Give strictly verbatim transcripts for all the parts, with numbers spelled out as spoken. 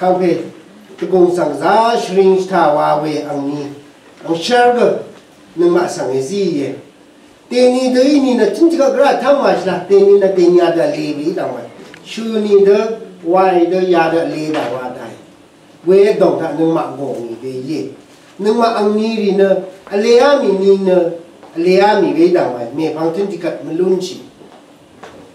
Kàngpè dvgùng svng zá shvring shvtà wa we angni angshv́r gø nøngmaq svng èzí íe. Dèni dø í ni nø tø̀n tiqkvt gvrá tv́m màshvla, dèni nø dèni yadø vle we í dv̀ng wa. Shø̀ni dø waì dø yadø vle dv̀ng wa dàì. We dòng taq nøngmaq gòngì we íe. Nøngmaq angni rì nø vleá mì ni nø vleá mì we í dv̀ng wa. Mèpvng tø̀n tiqkvt mvlúnshì.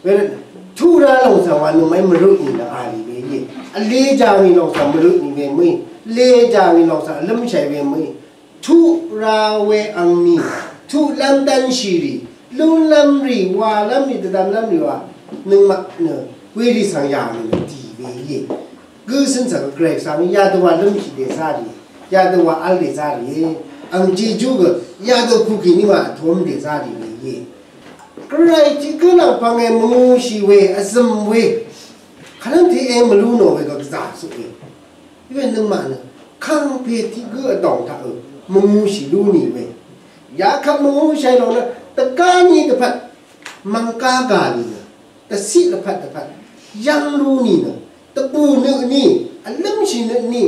Wervt tuq ra lòng svng wa nøngmaqí mvrøtnì nø a lì we íe. Vle jàngì lòng svng mvrøtnì we mø̀í. Vle jàngì lòng svng vlǿmshàì we mø̀í. Tuq ra we angni, tuq lv́m dv́nshì rì, lún lv́m rì, wa lv́m rì, dvdvm lv́m rì wa, nøngmaq nø, werì svng yà nø dì we íe. Gø cǿn svng Gvray svng yadø wa lǿmshì dèzá rì, yadø wa v́l dèzá rì, ang Jejú gø, yadø kukì ní wa vtōm dèzá rì we íe. Gvray tiq gǿ lv̀ngpv̀ng e mvngūshì we, vzø̀m we, kvlv́m tiq e mvlú nò we gø gvzà zuq we. Iwe nøngmaq nø kàngpè tiq gǿ vdòng taq ø mvngūshì lú nì we. Yakvt mvngūshì lòng nø dvgá ni dvpvt mv̀ngká gà nì nø dvciq dvpvt dvpvt yv́ng lú nì nø dvbù nø ni vlǿmshì nø ni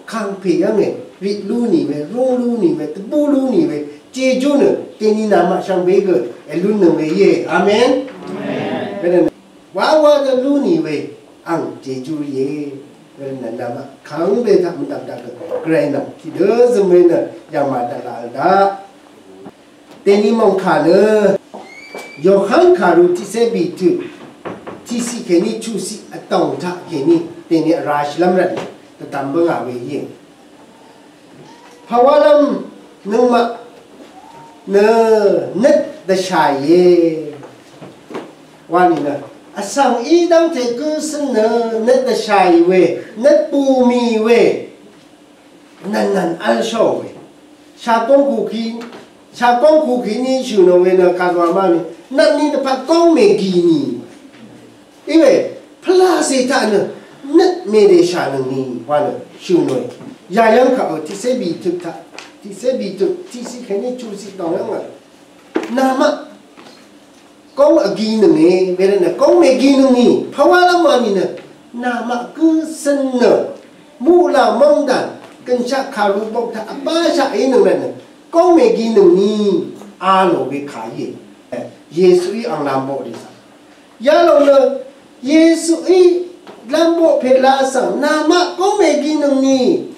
kàngpè yv́nge rit lú nì we, rúng lú nì we, dvbù lú nì we. Jejú nø dèni namaq shvngbe gø èlún nøng we íe. Amen. Wawa nø lú nì we ang Jejú íe. Wervt nø namaq kàngbe taq mvdv̀m daq gø Gvray nvng tiqdø zøm we nø yv̀ngmà dvlaq vl daq. Dèni mòngkà nø Yohan kàru tiqcé bìtø tiqciq kèní chuqciq vdòng taq kèní dèni vrashìlv́m rvt nø dvdvm bǿngà we íe. Pàwálv́m nøngmaq nø nøt dvshàìe. Wa nìnø vsvng í dv́ngte gǿ cǿn nø nøt dvshàì we, nøt bù mì we, nv̀nnv̀n v́lshó we. Shagóng kukí, shagóng kukí ní shø̀n ò we nø kazwa má ni, nøt ni dvpvt góng mègì nì. Iwe pvlacè taq nø nøt mèdèshà nøngni wa nø shø̀n ò we. Yayv́ng kaq ò tiqcé bìtøt taq, tiqcé bìtøt, tiqciq kèní chuqciq dòng yv́ng a. Namaq góng vgi nønge, wervt nø góng mègi nøngni, pvwálv́m wa nìnø, namaq gǿ cøn nø, muqlàng móngdàn, gønshaq kàru bok taq vbáshaq í nøng rvt nø, góng mègi nøngni, a lò we kà íe. Yesuí ang lam boq dì svng. Yalòng nø Yesuí lam boq pè la svng namaq góng mègi nøngni,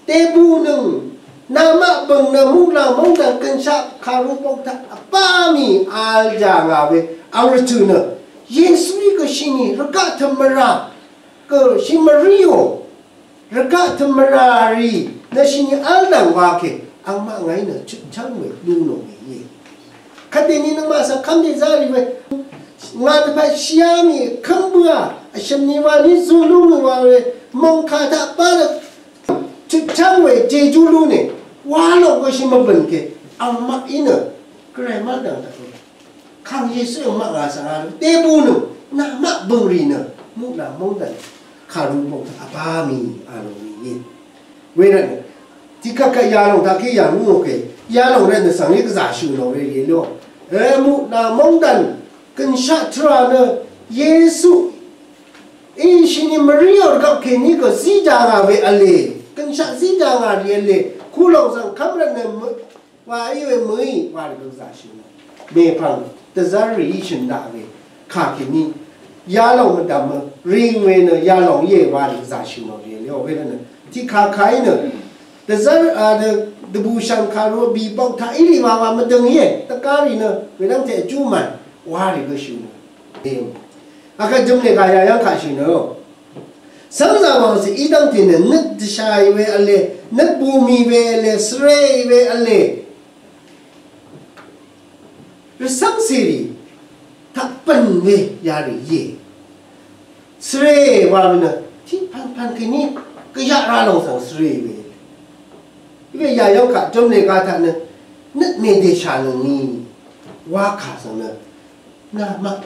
debunøng, namaq bø̀ng nø muqlàng móngdàn gønshaq kàru bok taq vbá mì al jà ngà we ang rvtø̀ nø Yesuí gø shini rvgaq tø̀m mvrà gø shì mvríò. Rvgaq tø̀m mvrà rì nø shini v́l nvng wa kè angmaq ngàí nø chutchv́ng we lú nò we íe. Kvtdèni nøngmaq svng kv́m dèzá rì we ngà dvpvt shìá mì kv́m bǿà vshø̀m ni wa ní zū lú mì wa we mòngkà taq bá nø chutchv́ng we jejú lú nè wa lòng gø shì mvbø̀n kè angmaq í nø gvray mv́l dv̀ng taq we. Kàng Yesu yv̀ng maq ngà svng a debunøng namaq bø̀ngrì nø muqlàng móngdàn kàru mòngdàn vbá mì a lòng rì íe. Wervt nø tiqkvt kvt yalòng taq kí yà ngú ngò kè yalòng rvt nø svng í gvzà shø̀ lòng rì íe ló. E muqlàng móngdàn gønshaq tvrà nø Yesu í shini mvríò rvgvp kèní gø zí jà ngà we v̄le. Gønshaq zí jà ngà rì v̄le. Kulòng svng kv́m rvt nø mø Wa í we mø̀í wa rì gvzà shø̀n nò. Mèpv̀ng dvzv́r rì í shø̀n daq we kà kèní yalòng mvdv̀m mø ring we nø yalòng íe wa rì gvzà shø̀n nò rì lèò we nø tiqkà kà í nø dvzv́r a dvbùshv̀ng kàru bì bok taq í rì wa wa mvdøng íe dvgá rì nø wedv́ngte vjú mv̀n wa rì gø shø̀n nò. Akvt jø̀m lè kà yayv́ng kà shø̀n nò. Svngzà wàngcè í dv́ngte nø nøt dvshàì we v̄le, nøt bùmì we v̄le, svrèì we v̄le. Rvcv́ngcèrì taq bø̀n we yarì íe. Svrèì wa we nø tiq pv̀npv̀n kèní gvyaq ra lòng svng svrèì we. Iwe yayv́ng kaq jø̀m lè ga taq nø nøt mèdèshà nøngni wa kà svng nø namaq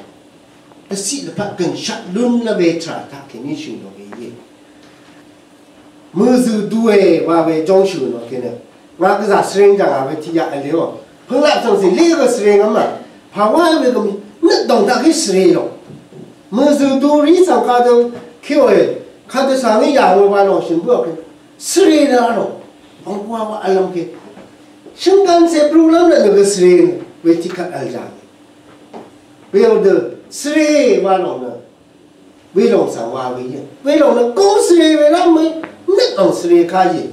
dvciq lvpat gønshaq lún lv́m we tvrà taq kèní shø̀n nò we íe. Mø̀zø̀ duè wa we jóng shø̀n nò kèní. Ngà gvzà svreng jàng ngà we tiq yaq v̄le ò. Pø̀nglaq tòngzì lí gø svreng v̄m mà. Pàwá we gø nøt dòng taq kí svreng lòng. Mø̀zø̀ du rí svng kadø kí òe. Kadø sàngí yà ngò wa lòng shø̀n bǿà kè. Svre ra lòng. Ong wa wa vlvm kè. Shø̀ngkvn cè brulv́m nø nø gø svre we tiqkvt vl jàngì. Weò dø svre wa lòng nø. Welòng svng wa we íe. Welòng nø góng svre welv́m we nøt lòng svre kayì.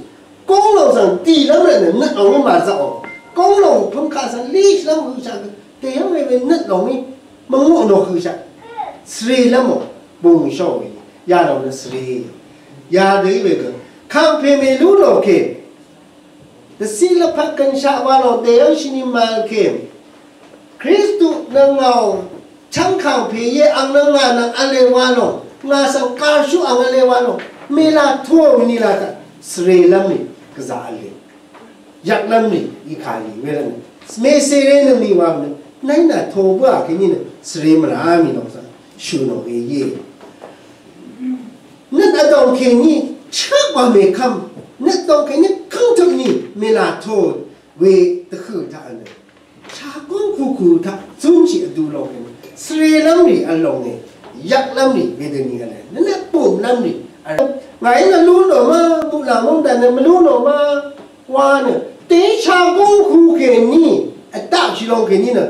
Góng lòng svng dìlv́m rvt nø nøt lòng we màzaqò. Góng lòng pø̀m kaq svng lishvlv́m høqshaq gø. Dèyv́ng we we nøt lòng we mvngú nò høqshaq. Svrelv́mò bùngshó we. Yalòng nø svre. Yadø í we gø. Kàngpè mèlú nò kè. Dvciq lvpat gønshaq wa lòng dèyv́ng shini màvl kè. Kristu nø ngàò chv́ng kàngpè íe ang nø ngà nvng v̄le wa lòng. Ngà svng kàshú ang v̄le wa lòng. Mèlá tuò nìlá taq. Svrelv́m nì gvzà v̄le. Yvklv́m nì ikà nì werv́m nì. Mèsèré nø mì wa nø. Nàí nà to bǿà kèní nø. Svre mvrà mì lòng svng. Shø̀ nò we íe. Nøt vdòng kèní chøk wa mèkv́m, nøt vdòng kèní kv́ngtøp ni mèlá to we dvhø̀ taq nø. Shagóng kukù taq zúnshì vdu lòng kèní. Svrelv́m rì vlòng nì, yvklv́m rì wedø ni vle. Nøt nøt bùmlv́m rì. Ngàí nø lú nò ma, muqlàng mungdàn nø mvlú nò ma, wa nø. Dèí shagóng ku kèní, vdaqshì lòng kèní nø.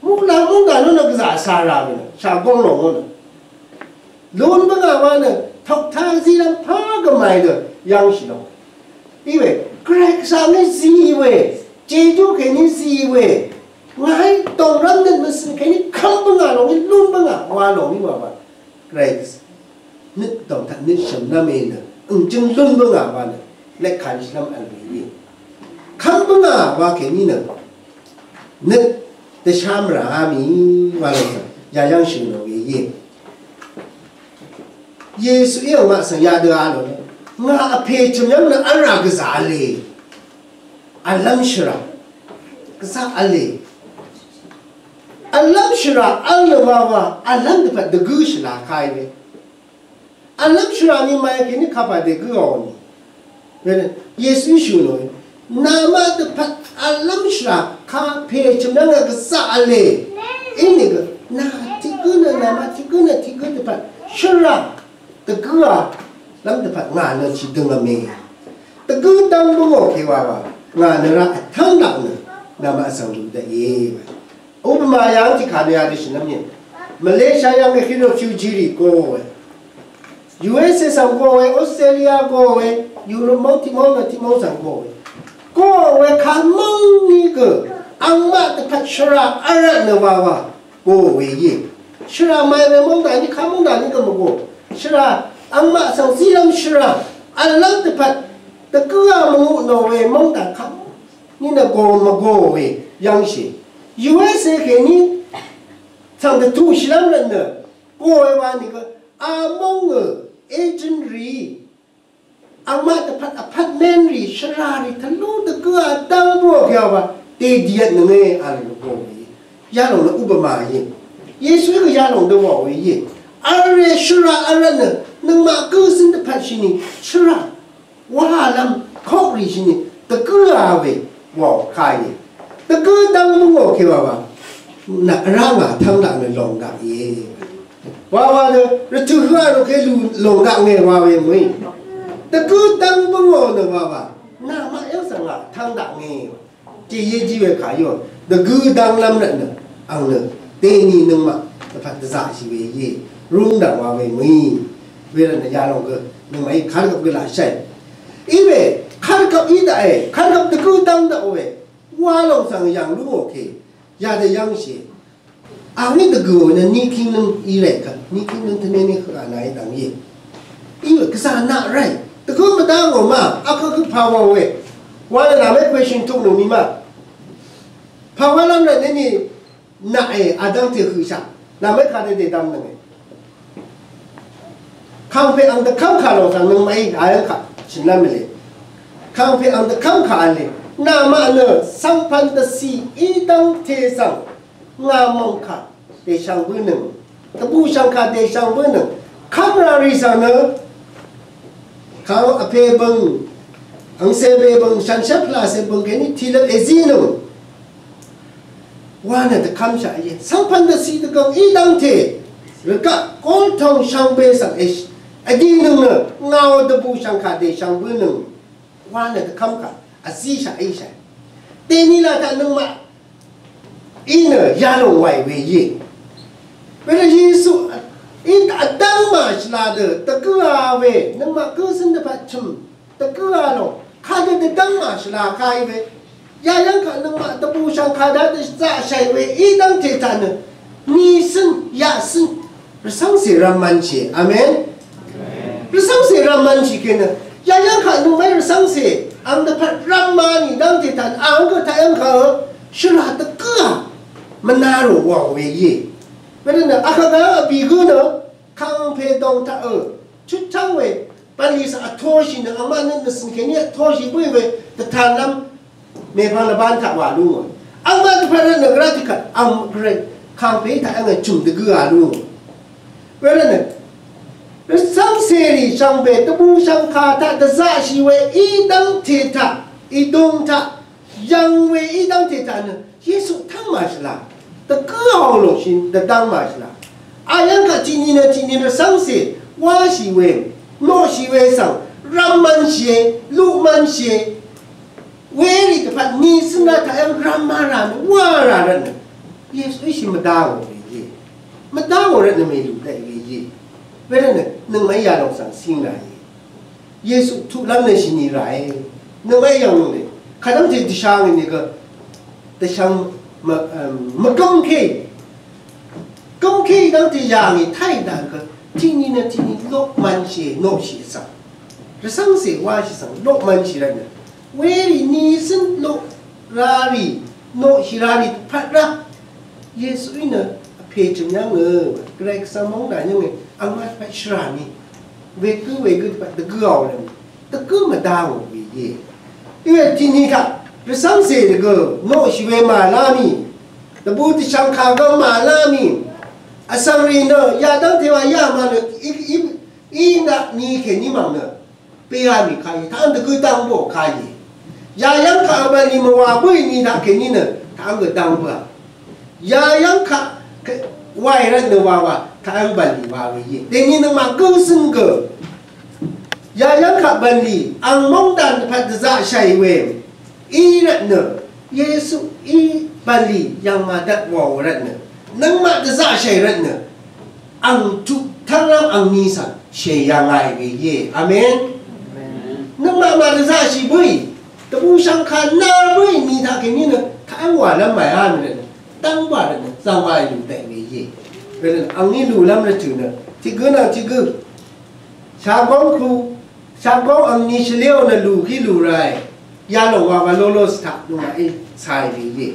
Muqlàng mungdàn nø gvzà sara we nø. Shagóng lòng nø. Lún bǿngà wa nø tokta zílv́m pá gvmàì dø yv́ngshì lòng. Iwe, Gvray Gvsvng í zí we, Jejú kèní zí we, ngàí dòngrv́m nøt mvsø̀n kèní kv́m bǿngà lòng í lún bǿngà wa lòng í wa wa. Gvray Gvsvng nøt dòng taq nøt shv̀mlv́m e nø, ø̀ngjøng lún bǿngà wa nø, lek kànshìlv́m vl we í. Kv́m bǿngà wa kèní nø, nøt dvshá mvrà á mì wa lòng svng, yayv́ng shø̀n nò we íe. Yesu í angmaq svng yadø a lò nø. Ngà vpè chø̀m yv́ng nø v́lrà gvzà v̄le. Vlv́m shvrà. Gvzà v̄le. Vlv́m shvrà v́l nø wa wa. Vlv́m dvpvt dvgǿ shvlá kà í we. Vlv́m shvrà ni màí kèní kapà dvgǿ ò ni. Wervt Yesu í shø̀n nò. Namaq dvpvt vlv́m shvrà kapè chø̀m yv́ng gvzà v̄le. Inìgø nà tiq gǿ nø namaq tiq gǿ nø tiq gǿ dvpvt shvrà dvgǿà lv́m dvpvt ngà nø shì døngvme. Dvgǿ dv́ng bǿngò kèwà wa ngà nø rá vtv́ng laq nø namaq svng lú daqe. Upama yàng tiqkà nø yadø shìnv́m yìn. Malaysia yv́ng gø hí refugee rì go we. U S A svng go we, Australia go we, Europe móng tiq móng nø tiq móng svng go we. Go we kà móng ní gø angmaq dvpvt shvrà v́lrvt nø wa wa go we íe. Shvrà màí we móng dà ní kà móng dà ní gø mvgo. Shvrà angmaq svng zílv́m shvrà v́lv́m dvpvt dvgǿà mvnguq nò we móng dà kà móng ní nø go mvgo we yv́ngshì. U S A kèní svng dvtuqshìlv́m rvt nø go we wa nìgø a móng ø agent rì angmaq dvpvt apartment rì shvrà rì tvlú dvgǿà dv́ng bǿò kèà wa dèdìvt nønge a rì go we. Yalòng nø upama íe. Yesu í gø yalòng dø wà we íe. V́lrè shvrà v́lrvt nø nøngmaq gǿ zǿn dvpvt shìni shvrà wálv́m koqrì shìni dvgǿ a we wàò kà íe. Dvgǿ dv́ng mvngò kèwà wa. Nà vrá ngà tv́ng daq nø lòng daq íe. Wa wa nø rvtø̀ høq a rò kè lù lòng daq nge wa we mø̀í. Dvgǿ dv́ng mvngò nø wa wa. Nà maq yv́ng svng ngà tv́ng daq nge. Jì yé jí we kà yò, dvgǿ dv́nglv́m rvt nø, ang nø, dèní nøngmaq, dvpvt dvzaqshì we íe, rúng dv̀ng wa we mø̀í, wervt nø yalòng gø, nøngmaqí kàrvgvp gø laqshaì. Iwe, kàrvgvp í daqe, kàrvgvp dvgǿ dv́ng daqò we, wa lòng svng yv̀ng lúngò kè, yadø yv́ngshì. Angní dvgø̀ nø ní kíng nǿng í rèk kvt, ní kíng nǿng tvné ní høq a nàí dv̀ng íe. Í gvzà naq ráì, dvgǿ mvdá ngò ma, vkvt høq pà wà we. Wa nø nà mé question tuq nò mi ma. Pà wà lv́m rèk nø ni naq è, a dv́ngte høqshaq. Nà mé kà dvdè dvm nøng è. Kàngpè ang dvkv́m kà lòng svng nøngmaqí, a yv́ng kà, shø̀n lv́m mvlè. Kàngpè ang dvkv́m kà v̄le. Nà maq nø, svngpv̀n dvcì í dv́ngte svng. Ngà mòngkà dèshvng bǿnøng, dvbùshv̀ngkà dèshvng bǿnøng, kv́mrà rì svng nø, kàó vpè bø̀ng, angcè bè bø̀ng, shànshér pvlàcè bø̀ng kèní tìløp èzínøng. Wa nø dvkv́mshaq íe, svngpv̀n dvcì dvgv̀ng í dv́ngte, rvgaq góltòng shvngbe svng èsh, Vdì nøng nø ngàò dvbù shv̀ngkà dèshv̀ng bǿnøng wa nø dvkv́mkà vzíshaq íshàe. Dèní laq taq nøngmaq í nø yalòng wàì we íe. Wervt Yesu í taq vdv́ng màshvla dø dvgǿa we nøngmaq gǿ zǿn dvpvt chø̀m dvgǿa lòng kadø dvdv́ng màshvla kà í we. Yayv́ng kaq nøngmaq dvbù shv̀ngkà daq dvzaqshàì we í dv́ngte taq nø nìcø̀n yaqcø̀n rvcv́ngcè rv̄m mv̄nshìe. Amen. Rvcv́ngcè rv̄m mv̄nshì kènø yayv́ng kaq nøngmaqí rvcv́ngcè ang dvpvt rv̄m mv̄n í dv́ngte taq nø ang gø taq yv́ng kaq shvrà dvgǿà mvna rò wàò we íe. Wervtnø akvgá vbì gǿ nø kàngpè dòng taq ø chutchv́ng we bv̀nlì svng vtoshì nø angmaq nø nø cø̀n kèní vtoshì bǿì we dvtànlv́m mèpvng lvbán taq wà lú ngò. Angmaq dvpvt rvtnø gvrá tiqkvt ang gvray kàngpè taq yv́ng chø̀m dvgǿ a lú ngò. Wervtnø rvcv́ngcèrì shvngbe dvbù shv̀ngkà taq dvzaqshì we í dv́ngte taq, í dúng taq yv̀ng we í dv́ngte taq nø Yesu tv́ng màshvla dvgǿ àng lòngshì dvdv́ng màshvla. Ayv́ng kaq tiqni nø tiqni rvcv́ngcè wáshì we noqshì we svng rv̄m mv̄nshìe, luq mv̄nshìe. Werì dvpvt nìcø̀n rá taq yv́ng rv̄m mv̄n rà nø wá rà rvtnø Yesuí shì mvdá ngò we íe. Mvdá ngò rvtnø mèlù daq we íe. Wervtnø nøngmaqí yalòng svng cíng ràe. Yesu tuqlv́m nø shìnì ràe. Nøngmaqí yv̀ng nòe. Kadv́ngte dvshang nìgø dvshang mv, mvgǿmké. Gǿmké dv́ngte yà ngì táì dv̀ng gø tiqni nø tiqni loq mv̄nshì noqshì svng. Rvcv́ngcè wáshì svng loq mv̄nshì rvtnø. Werì nìcø̀n loq rarì noqshì rarì dvpvt rá. Yesuí nø vpè chø̀m yv́ngø gvray gvsvng móng dà yv́ngø angmaq dvpvt shvrà ni. Wegǿ wegǿ dvpvt dvgǿ ò rvtnø. Dvgǿ mvdá ò we íe. Iwe tiqni taq rvcv́ngcè dvgø noqshì we màlá mì. Dvbù dvshv̀ngkà gø màlá mì. Vsvng rì nø yadv́ngte wa yà mà nø í, í, í naq ni kèní mv̀ng nø. Pè yà mì kà íe. Taq dvgǿ dv́ng bǿò kà íe. Yayv́ng kaq vbv̀nlì mvwà bǿì ni taq kèní nø taq gø dv́ng bǿà. Yayv́ng kaq wàì rvtnø wawa taq yv́ng bv̀nlì wa we íe. Dèni nøngmaq gǿ zøn gø. Yayv́ng kaq bv̀nlì ang móngdàn dvpvt dvzaqshàì we. Í rvtnø Yesuí bv̀nlì yv̀ng màdvt wàò rvtnø. Nøngmaq dvzaqshàì rvtnø. Ang tuq tv́ngrv́m angni svng shè yv̀ngàì we íe. Amen. Nøngmaq màdvzaqshì bǿì. Dvbù shv̀ngkà nv̄r bǿì ni taq kèní nø taq yv́ng wàlv́m màyá mì rvtnø. Dv́ng bǿà rvtnø zv̀ngwàì lùdèq we íe. Wervtnø angni lùlv́m rvtø̀ nø tiq gǿ nvng tiq gǿ shagóng ku shagóng angni shvléò nø lù kí lù ràe. Yalòng wa wa lólo svtaq nøngmaqí càì we íe.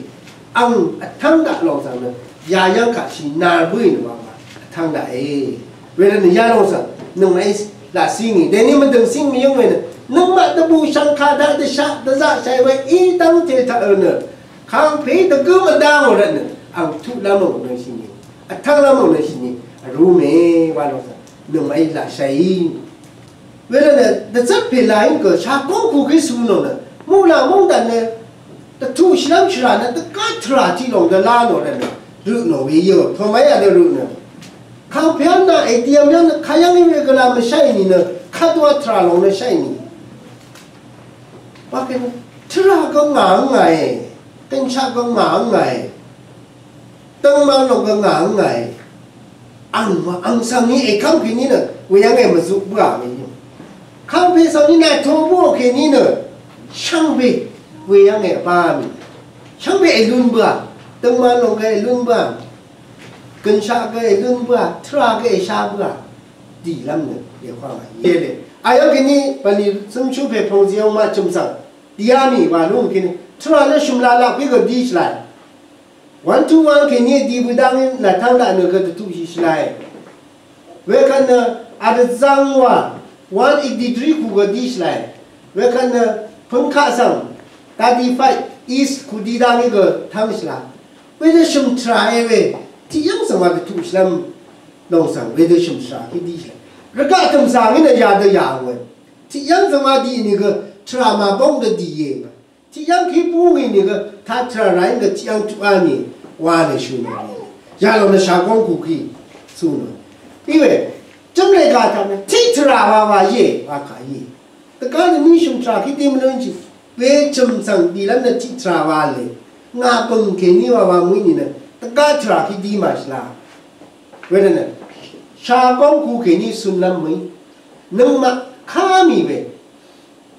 Ang vtv́ng daq lòng svng nø yayv́ng kaq shì nv̄r bǿì nø wa wa vtv́ng daqe. Wervtnø yalòng svng nøngmaqí laq cíngì dèni mvdø̀ng cíng mvyǿng we nø nøngmaq dvbù shv̀ngkà daq dvshaq dvzaqshàì we í dv́ngte taq ø nø kàngpèí dvgǿ mvdá ngò rvtnø ang tuqlv́m ò nø shìni vtv́nglv́m ò nø shìni vrú mè wa lòng svng nøngmaqí laqshàì. Wervtnø dvzv́t pè làín gø shagóng kukí su nò nø muqlà móngdàn nø dvtuq shìlv́m shvrà nø dvgá tvrà tiq lòng dvlá nò rvtnø rø nò we íò tòmá yà dø rø nø kàngpè á nà èdi vm yv́ng nø kayv́ng í we gvla mvsháì nì nø kadø wa tvrà lòng nø sháì nì. Wa kèní tvrà gø ngà ngàe, gønshaq gø ngà ngàe. Døngman lòng gø ngà ngàe. Ang wa ang svng ni èkv́m kèní nø weyv́ng è mvzuq bǿà we yø. Kàngpè svng ni nà to bǿò kèní nø shvngbe weyv́ng è bá mì. Shvngbe èlun bǿà. Døngman lòng gø èlun bǿà. Gønshaq gø èlun bǿà. Tvrà gø èsha bǿà. Dìlv́m nø èhwang a yele. Ayv́ng kèní bv̀nlì zømshú pè pòng zìyv̀ng màchø̀m svng dìá mì wa lúng kèní tvrà nø shø̀m laq laq pí gø dí shvlae. One to one kèní dì bø dang í lvtang daq nø gø dvtuq shì shvlae. Wekvt nø advzang wa one eighty degree ku gø dí shvlae. Wekvt nø pøngkaq svng thirty-five east ku dí dang í gø tang shvla. Wedø shø̀m tvrà e we tiq yv́ng svng wa dvtuq shvlv́m lòng svng wedø shø̀m tvrà kí dí shvlae. Rvgaq tø̀m svng í nø yadø yà we. Tiq yv́ng zvng wa dì nìgø tvrà màbóng dø dìe. Tiq yv́ng kí bú ngì nìgø taq tvrà ràí gø tiq yv́ng tuq á nì wa nø shø̀ nò. Yalòng nø shagóng kukí cù nò. Í we Jø̀mlè gà taq nø tiq tvrà wa wa íe wa kà íe. Dvgá nø ní shø̀m tvrà kí dí mvlǿn jì. Wechø̀m svng dìlv́m nø tiq tvrà wa le. Ngà bø̀ng kèní wa wa mø̀í nìnø dvgá tvrà kí dí màshvla. Wedø nø shagóng ku kèní sunlv́m mø̀í. Nøngmaq ká mì we.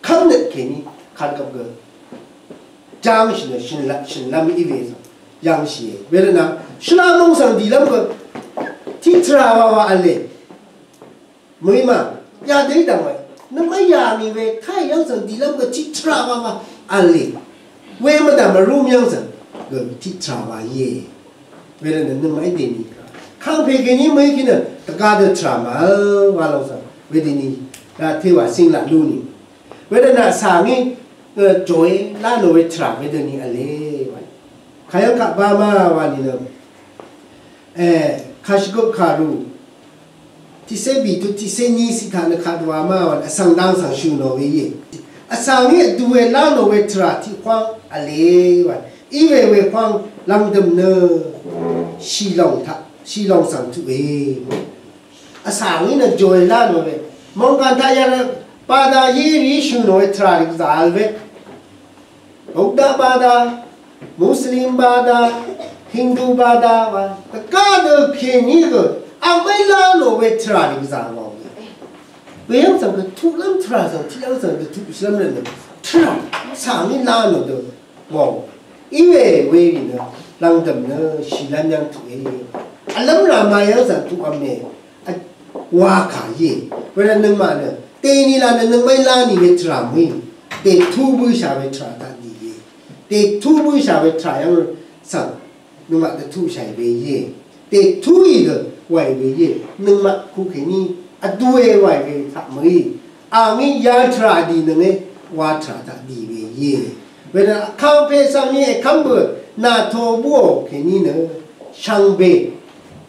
Kv́mnøt kèní kvt gvp gø jangshì nø shø̀nlv́m í we svng yv̀ngshìe. Wedø nø shvla mong svng dìlv́m gø tiq tvrà wa wa v̄le. Mø̀í ma yadø í dv̀ng we. Nvmá yà mì we káì yv́ng svng dìlv́m gø tiq tvrà wa wa v̄le. We mvdv̀m vrúm yv́ng svng gø tiq tvrà wa íe. Wedø nø nvmá í dèní kangpè kèní mø̀í kí nø dvgá dø tvrà màvl wa lòng svng wedøní ra téwà sing laq lú nì. Wedø nø vsà ngí jòe lá nò we tvrà wedøní v̄le wa. Kayv́ng kaq bá má wa nìnø. E, kashvgø kàru tiqcé bìtut tiqcé ní citaq nø kadwa má wa vsvng dang svng shø̀ nò we íe. Vsvng í vdu we lá nò we tvrà tiq hwáng v̄le wa. Í we we hwáng lv̀ngdø̀m nø shìlòng taq shìlòng svng tuqe. Vsvng í nø jòe lá nò we mòngkàn taq yv̀ng bada yí rì shø̀ nò we tvrà rì gvzà vl we. Buddha bada, Muslim bada, Hindu bada wa. Dvgá dø kèní gø angmaqí lá nò we tvrà rì gvzà wa we. Weyv́ng svng gø tuqlv́m tvrà svng tiqlv́m svng gø tuqshìlv́m rvt nø tvrà svng í lá nò dø wa. Í we werì nø lv̀ngdø̀m nø shìlv́m yv́ng tuqe. Vlv́m rà ma yv́ng svng tuqv̄me. Wa kà íe. Wervt nøngmaq nø dèní la nø nøngmaqí lá nì we tvrà mø̀í. Dètú bǿshà we tvrà taq nìe. Dètú bǿshà we tvrà yv́ng svng nøngmaq dvtuqshàì we íe. Dètúì dø wàì we íe. Nøngmaq kukèní vdue wàì we taq mø̀í. Angí ya tvrà dì nønge wa tvrà taq dì we íe. Wedø kangpe svng ni èkv́m bø nà to búò kèní nø shvngbe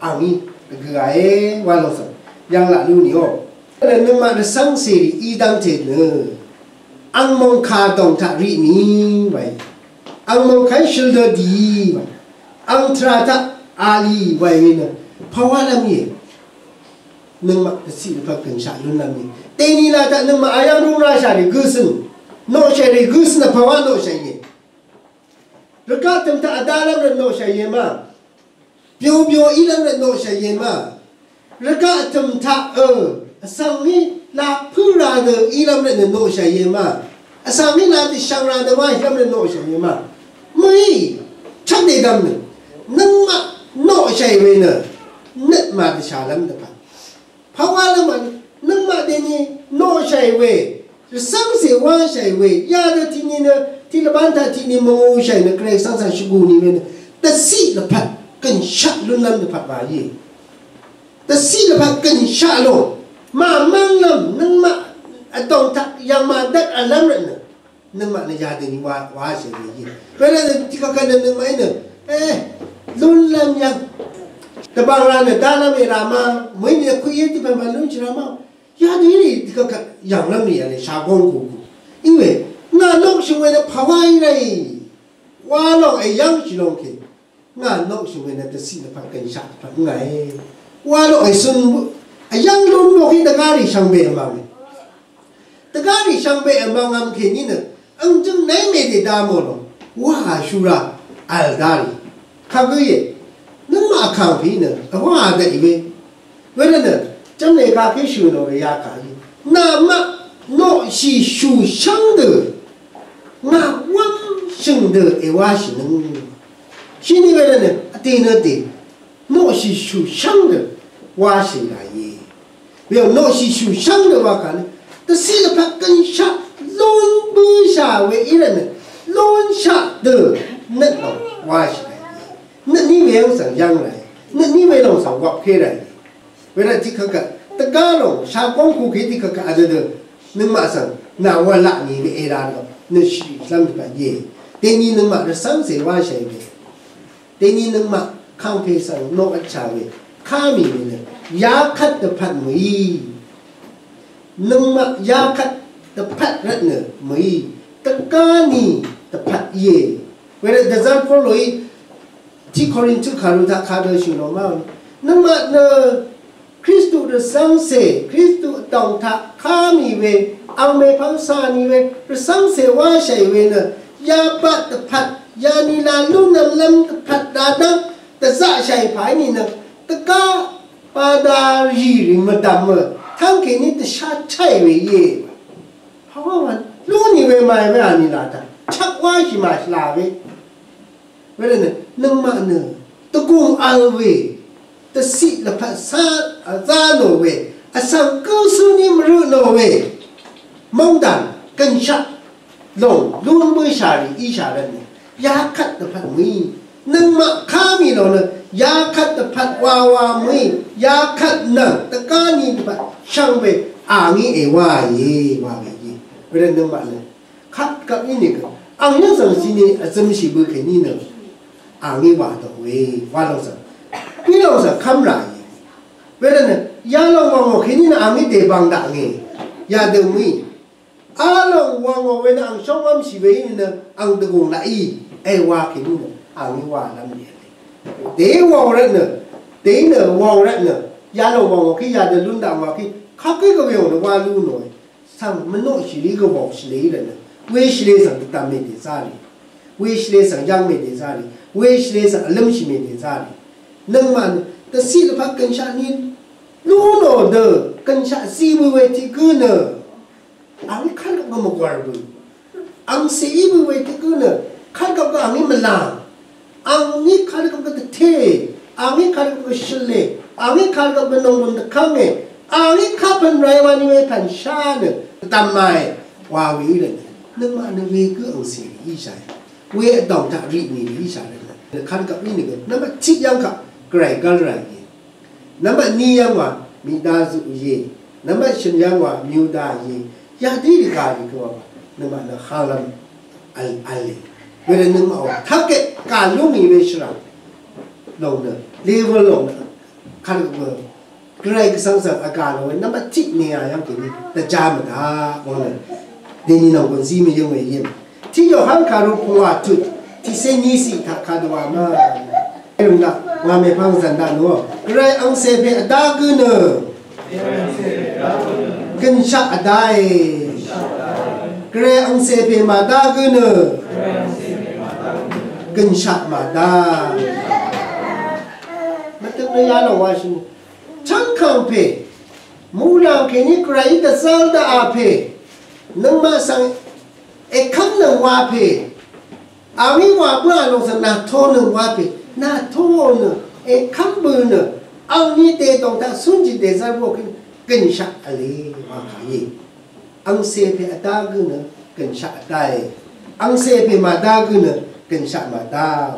angí dvgø̀àe wa lòng svng yv̀ng laq lú nìò. Nøngmaq dvcv́ng cèrì í dv́ngte nø ang mòngkà dòng taq riq mì wae. Ang mòngkàí shøl dø dìí wae. Ang tvrà taq a lì wae we nø pàwálv́m íe. Nøngmaq dvciq dvpvt gø̀nshaq lúnlv́m íe. Dèní la taq nøngmaq ayv́ng rúngrashà rì gǿsø̀n. Noqshàì rì gǿsø̀n vpàwá noqshàì íe. Rvgaq tø̀m taq vdálv́m rvt noqshàì íe ma. Byobyo ílv́m rvt noqshàì íe ma. Rvgaq tø̀m taq ø vsvng í laq pǿ ra dø ílv́m rvt nø noqshàì íe ma. Vsvng í laq dvshvng ra dø wáìlv́m rvt noqshàì íe ma. Mø̀í chvp dèdvm nø nøngmaq noqshàì we nø nøt màdvshàlv́m dvpvt. Pàwálv́m vní nøngmaq dèní noqshàì we, rvcv́ngcè wáshàì we, yadø tiqni nø tiq lvbán taq tiqni mvngūshàì nø Gvray Gvsvng svng shvgù ni we nø dvciq lvpat gø̀nshaq lúnlv́m dvpvt wa íe. Dvciq lvpat gø̀nshaq lòng màmv́nglv́m nøngmaq vdòng taq yv̀ngmaq dvt vlv́m rvt nø nøngmaq nø yadøni wa wa shèní yí. Wervt nø tiqkvkvt nø nøngmaqí nø e lúnlv́m yv́ng dvbvng ra nø dálv́m èrà ma mø̀í nø kuqí tiqpv̀npv̀n lúnshì ra ma. Yadø í rì tiqkvkvt yv̀nglv́m rì yv̀ng lè shagóng gùgù. Íwe ngà noqshø̀ng we nø pàwá í ràì. Wa lòng èyv́ngshì lòng kè. Ngà noqshø̀ng we nø dvciq dvpvt gø̀nshaq dvpvt ngàe. Wa lòng èsøn èyv́ng lún mòkí dvgárì shvngbe vmv̀nge. Dvgárì shvngbe vmv̀ngvm kèní nø ǿngjǿng nèí mèdè dá mò lòng wáhà shura v̀l dárì. Kagǿ íe. Nøngmaq vkàngpè nø vwáhà daqì we. Wervt nø jv́m lèga kí shø̀ nò rvya kà í. Namaq noqshì shù shv́ng dø ngà wv́m shø̀ng dø èwáshì nøng. Shini wervt nø vdè nø dè noqshì shù shv́ng dø wáshì ngà íe. Weyv̀ng noqshì shù shv́ng dø wa kà nø dvciq dvpvt gø̀nshaq lún bǿshà we í rvt nø lúnshaq dø nøt lòng wáshì ngà íe. Nøtní we yv́ng svng yv́ng ràe. Nøtní we lòng svng wapké ràe. Wervt tiqkvkvt dvgá lòng shagóng kukè tiqkvkvt vdødø nøngmaq svng nà wvlaq ni we èrà dø nø shì lv́m dvpvt íe. Dèni nøngmaq rvcv́ngcè wáshàì we. Dèni nøngmaq kangpè svng noqvtshà we. Ká mì we nø yakvt dvpvt mø̀í. Nøngmaq yakvt dvpvt rvt nø mø̀í dvgá ni dvpvt íe. Wervt dvzv́r Poloí tiq Korintu kàru taq kadø shø̀n nò má. Nøngmaq nø Kristu rvcv́ngcè, Kristu vdòng taq ká mì we, ang mèpvng cà nì we, rvcv́ngcè wáshàì we nø, yabat dvpvt, yanila lúnv̄m lv́m dvpvt dadv́ng, dvzaqshàì pà í nìnø, dvgá bada rì rì mvdv̀m mø, tv́ng kèní dvshá tshá we íe. Pàwá wà, lú nì we màì we anila taq, chvk wáshì màshvla we. Wervtnø, nøngmaq nø, dvgùng vl we, dvciq lvpat sá, a, zá nò we, vsvng gǿ sú ní mvrø nò we, mòngdàn, gønshaq, lòng, lún bǿshà rì íshà rvtnø, yakvt dvpvt mø̀í, nøngmaq ká mì lòng nø, yakvt dvpvt wawa mø̀í, yakvt nvng, dvgá ni dvpvt, shvngbe, a ngí èwáìe, wa we íe. Wervtnø nøngmaq nø, Kap kap í nìgø. Ang yv́ng svng shini vzømshì bø kèní nø. Ang í wà dò we, wà lòng svng. Bí lòng svng kv́m rà í. Wervtnø, yalòng wv̀ngò kèní nø ang í dèbang daq ngì. Yadø mø̀í. Alòng wv̀ngò we nø ang shóngv́mshì we í nø ang dvgùng laq í. Èwa kèní nø ang í wà lv́m í. Dèí wv̀ng rvtnø. Dèí nø wv̀ng rvtnø. Yalòng wv̀ngò kí yadø lún daq wà kí. Kap kí gvbèò nø wà lú nòe. Svng mvnoqshìlí gvwòngshìlí rvtnø. Weshìlí svng dvdvm mèdèzá rì. Weshìlí svng yv́ng mèdèzá rì. Weshìlí svng vlǿmshì mèdèzá rì. Nøngmaq nø dvciq lvpat gønshaq ni lú nò dø gønshaq zi bø we tiq gǿ nø. Angí kv́rgvp gø mvgwv̀r bø. Angcè í bø we tiq gǿ nø kv́rgvp gø angí mvlàng. Angí kv́rgvp gø dvté. Angí kv́rgvp gø shøle. Angí kv́rgvp gø nònggùn dvkv́nge. Angí kapv̀n ràí wani we pv̀n shá nø dvdv̀m màe. Wa we í rvt nø. Nøngmaq nø we gǿ angcè rì í shàe. We vdòng taq rì nì rì í shà rvt nø. Nø kv́rgvp í nø gø. Nvmbat tiq yv́ng kaq gvray gv́l ràí. Nvmbat ni yv́ng wa mìda zuq ye. Nvmbat shø̀n yv́ng wa myuda ye. Yadø í rì gà rì gø wa. Nvmbat nø halvm al al ye. Wervt nøngmaq wa. Taq ke kà lú mì we shvrv̀ng. Lòng nø. Level lòng nø. Kà lú gø. Gvray gvsvng svng vgà lòng we. Nvmbat tiq ni ya yv́ng kèní. Dvja mvdaq. Wa nø. Dèní lòng gùn zí mvyǿng we yv́ng. Tiq Yohan kàru pungwà tut, tiqcé nyiqciq taq kadvwà ma. Èrø̀m daq, ngà mèpvng zv̀n daq nò. Gvray angcè pè vdá gǿ nø. Gønshaq vdáe. Gvray angcè pè màdá gǿ nø. Gønshaq màdá. Mvtøp nø yalòng washì. Chv́ngkv̀ng pè. Muqlàng kèní gvrayí dvzv́l daqà pè. Nøngmaq svng èkv́mnøng wa pè. Angí wa bǿà lòng svng nàtonøng wa pè. Nàtoò nø èkv́m bø̀ nø. Angní dèdòng taq cúnjì dèzv́r bǿò kèní gønshaq vle wa kàí. Angcè pè vdá gǿ nø gønshaq vdáe. Angcè pè màdá gǿ nø gønshaq màdá.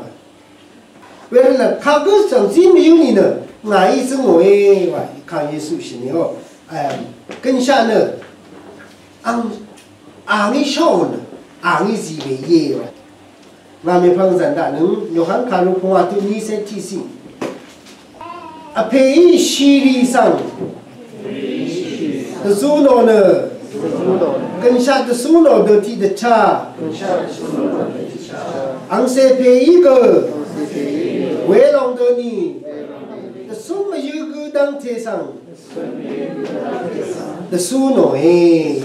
Wervtnø kagǿ svng zí mvyǿ nìnø ngàí zǿngòe wa kàng Yesu shìnìò. Gønshaq nø ang angí shóò nø angí zì we íe wa. Ngà mèpvng zv̀n daq nøng Yohan kàru pungwà tut nícé tiqciq. Vpèí shìrì svng dvzú nò nø gønshaq dvsú nò dø tiqdvchá. Angcè pèí gø welòng dø ni dvsún mvyǿ gǿ dv́ngte svng dvsú nòe.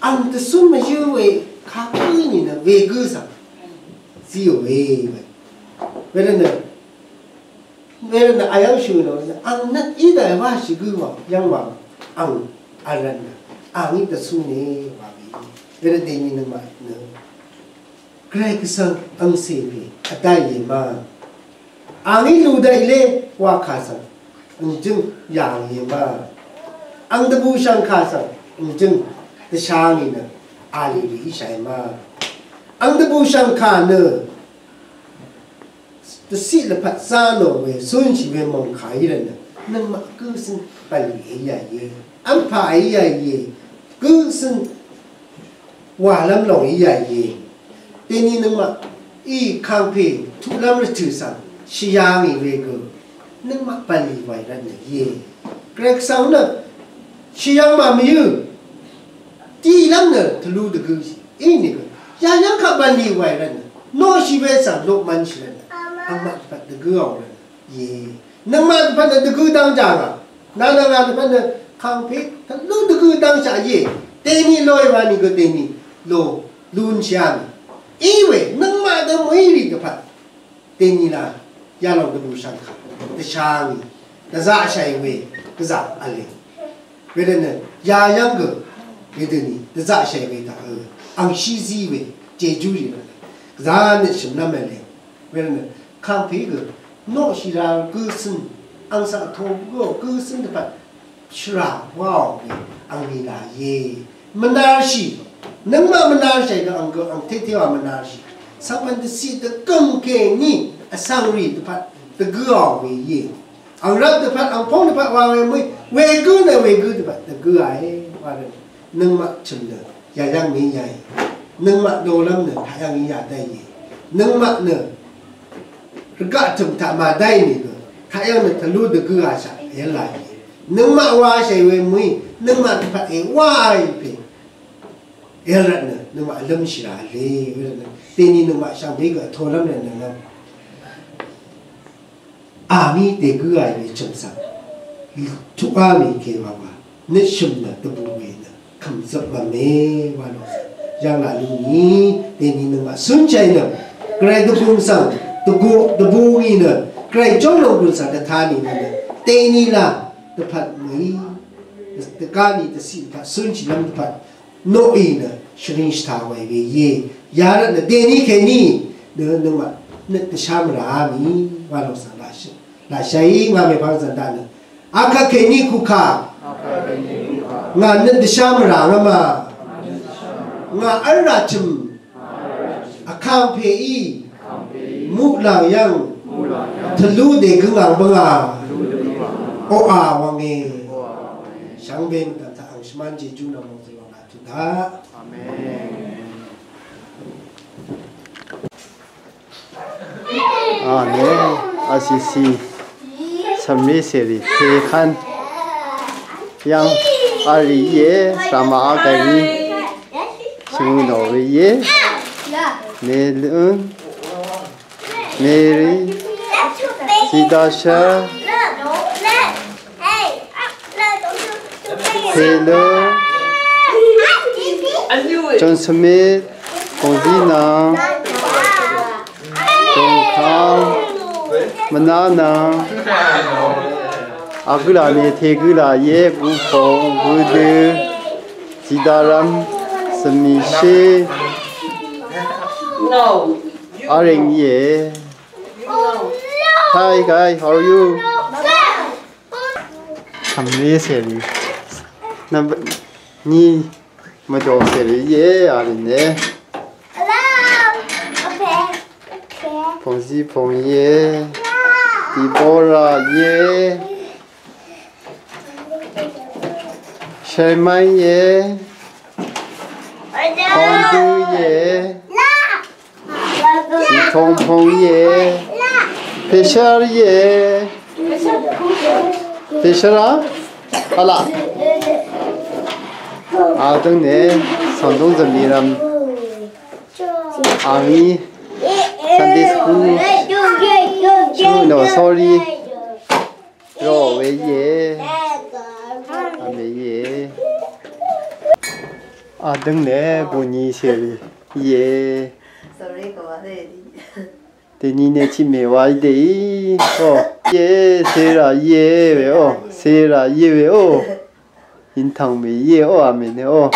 Ang dvsún mvyǿ we kakǿ nìnø wegǿ svng zíòe. Wervtnø Wervtnø ayv́ng shø̀ nò ang nvt í dàì wáshì gǿ wàng yv́ng wàng ang vrvtnø angí dvsúne wa we. Wervt dèni nøngmaq nø Gvray Gvsvng angcè pè vdáìe ma. Angí lùdv̀ì lé wa kà svng ǹgjǿng yà ngìe ma. Ang dvbùshv̀ng kà svng ǹgjǿng dvsha ngì nø a lè rì íshàe ma. Ang dvbùshv̀ng kà nø Dvciq lvpat zá nò we, cúnshì we mòngkà í rvtnø, nøngmaq gǿ cǿn bv̀nlì èí yà íe. V́mpà èí yà íe. Gǿ cǿn wàlv́m lòng èí yà íe. Dèni nøngmaqí kangpè tuqlv́m rvtø̀ svng shvyang ì we gø, nøngmaq bv̀nlì wàì rvtnø íe. Gvray Gvsvng nø shvyang màmìí. Tiqlv́m nø tvlú dvgǿ shì. Inìgø yayv́ng kaq bv̀nlì wàì rvtnø, noqshì we svng noq mv̄nshì rvtnø, angmaq dvpvt dvgǿ ò rvtnø íe. Nøngmaq dvpvt nø dvgø dv́ngjà ngà. Nà nà ngà dvpvt nø kàngpè tvlú dvgø dv́ngshà íe. Dèní lóì wa nìgø dèní lò lúnshìá mì. Íwe nøngmaq dø mø̀í rì dvpvt dèní la yalòng dvbù shvngkà dvshá ngì dvzaqshàì we gvzà v̄le. Wervtnø yayv́ng gø wedøni dvzaqshàì we taq angshí zí we jejú rì rvtnø gvzà nø shø̀m nv́m v̄le. Wervtnø kàngpè gø noqshì ra gø cøn ang svng vto gø gø cøn dvpvt shvrà wáò we angni làìe. Mvnarshì nøngmaq mvnarshì gø ang gø ang tetewa mvnarshì. Svkpvn dvciq dvgø̀ng kèní vsvng rì dvpvt dvgø̄ò we íe. Ang rvp dvpvt ang póng dvpvt wa we mø̀í wegø̄ nø wegø̄ dvpvt dvgø̄ àe wa we. Nøngmaq chø̀m nø yàyv́ng mì yàe. Nøngmaq nolv́m nø taq yv́ng í yà dv́ìe. Nøngmaq nø rvgaq tø̀m taq màdáì nìgø taq yv́ng nø tvlú dvgø̄ àshaq èv́l làìe. Nøngmaq washàì we mø̀í nøngmaq dvpvt èwáì pè èv́l rvtnø nøngmaq vlǿmshì rà v̄le. Wervtnø dèní nøngmaq shvngbe gø vtolv́m rvtnø ngvm Àngí dègǿ àì we chø̀m svng tuqá mì kèwà wa nøtshø̀m nø dvbù we nø kø̀m zøp mvme wa lò svng yv́ng laq lú ngì. Dèní nøngmaq cúnshàì nø gvray dvbù svng dvgu dvbù ngì nø gvray jóng lòng gùn svng dvta nìnø nø dèní la dvpvt mø̀í dvgá nì dvciq dvpvt cúnshìlv́m dvpvt noqì nø shvring shvtaq wàì we íe. Yarvt nø dèní kèní nø nøngmaq nøt dvshá mvrà mì wa lòng svng laqshì laqshàí ngà mèpvng zv̀n daq nø akvt kèní kukà ngà nøt dvshá mvrà ngvma ngà v́lrà chø̀m vkàngpèí muqlàng yv́ng tvlú dègǿ ngàng bǿngà oqà wvnge. Shvngbe mvdv̀m taq ang shvmán jejú nvng mòzø̀lòng laq tuq daq. Amen. Amen. Asisi svmri seri tekvn yv́ng ari íe, svma agvni shvngø nò we íe. Meløn Mary, Zidasha, Taylor, John Smith, Kongzina, Dongkang, Mvnana, Agøla ne Tegøla ye Gufong, Gudø, Zidaram, Svmishe, Areng ye. Hi guys, how are you? Samri seri. Number ni majo seri ye arine. Pongzi pong ye. Deborah ye. Sherman ye. Pongdu ye. Tongpong ye. Peshar ye. Peshara. Ala. Adøng ne. Sandong zamiram. Ami. Sunday school. School, no, sorry. Rò we ye. Ame ye. Adøng ne buni seri ye. Sorry, kò wa de. Deni ne chi me wa de. O. Ye, sera ye we o. Sera ye we o. Intang me ye o, ame ne o.